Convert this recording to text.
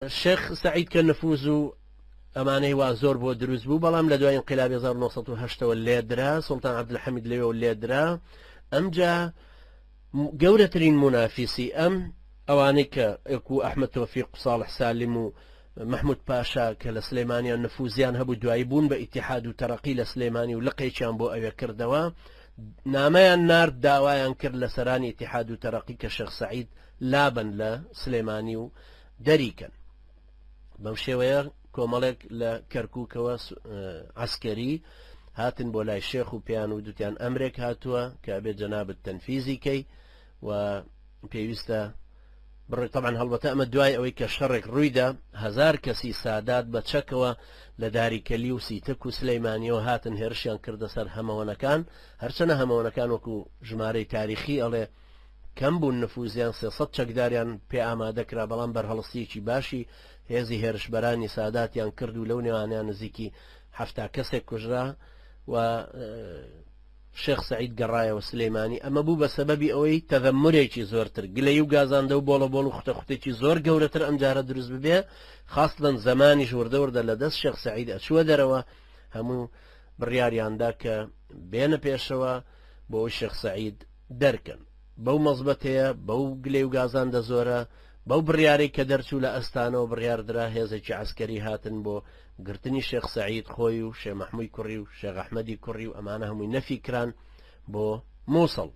شێخ سەعید کە نفوز و ئەمانەی وا زۆر بۆ دروست بوو، بەڵام لە دوای ئینقلابی 1908ەوە لێدرا، سوڵتان عەبدولحەمید لەوێوە لێدرا. ئەمجا گەورەترین مونافیسی ئەم ئەوانەی کە ئەکو ئەحمەد تۆفیق و ساڵح سالم و مەحمود پاشا کە لە سلێمانیان نفوزیان هەبوو، دوایی بوون بە ئیتیحاد و تەرەقی لە سلێمانی و لقێکیان بۆ ئەوێ کردەوە، نامەیان نارد داوایان کرد لە سەرانی ئیتیحاد و تەرەقی کە شێخ سەعید لابەن لە سلێمانی و دەریکەن. بەم شێوەیە کۆمەڵێک لە کەرکووکەوە عەسکەری هاتن بۆ لای شێخ و پێیان و دوتیان ئەمرێک هاتووە کە ئەبێت جەنابت تەنفیزی کەی و پێویستە بڕێ. طبعا هەڵبەتە ئەمە دوای ئەوەی کە شەڕێک ڕوویدا، هەزار کەسی سادات بە چەکەوە لە داریکەلی و سیتەک و سلەیمانیەوە هاتن هێرشیان کردە سەر هەمەوەنەکان. هەرچەنە هەمەوەنەکان وەکو ژمارەی تاریخی ئەڵێ کەم بوون، نفوزیان 300 چەکداریان پێ ئامادە کرا، بەڵام بەرهەڵستییەکی باشی هێزی هێرشبەرانی ساداتیان کرد و لەو نێوانەیان نزیکی 70 کەسێک کوژرا و شێخ سەعید گەڕایەوە سلێمانی. ئەمە بوو بە سەبەبی ئەوەی تەذەمورێکی زۆرتر، گلەیی و گازاندە و بۆڵە بۆڵ و خوتە خوتێکی زۆر گەورەتر ئەمجارە دروست ببێ، خاستەن زەمانیش وردە وردە لە دەست شێخ سەعید ئەچووە دەرەوە. هەموو بڕیاریاندا کە بێنە پێشەوە بۆ ئەوەی شێخ سەعید دەرکەن. بەو مەزبەتەیە، بەو گلەی و گازاندە زۆرە، بەو بڕیارەی کە دەرچوو لە ئەستانەوە بڕیاردرا هێزێکی عەسکەری هاتن بۆ گرتنی شێخ سەعید خۆی و شێ مەحمووی کوڕی و شێخ ئەحمەدی کوڕی و ئەمانە هەمووی نەفی کران بۆ مووسڵ.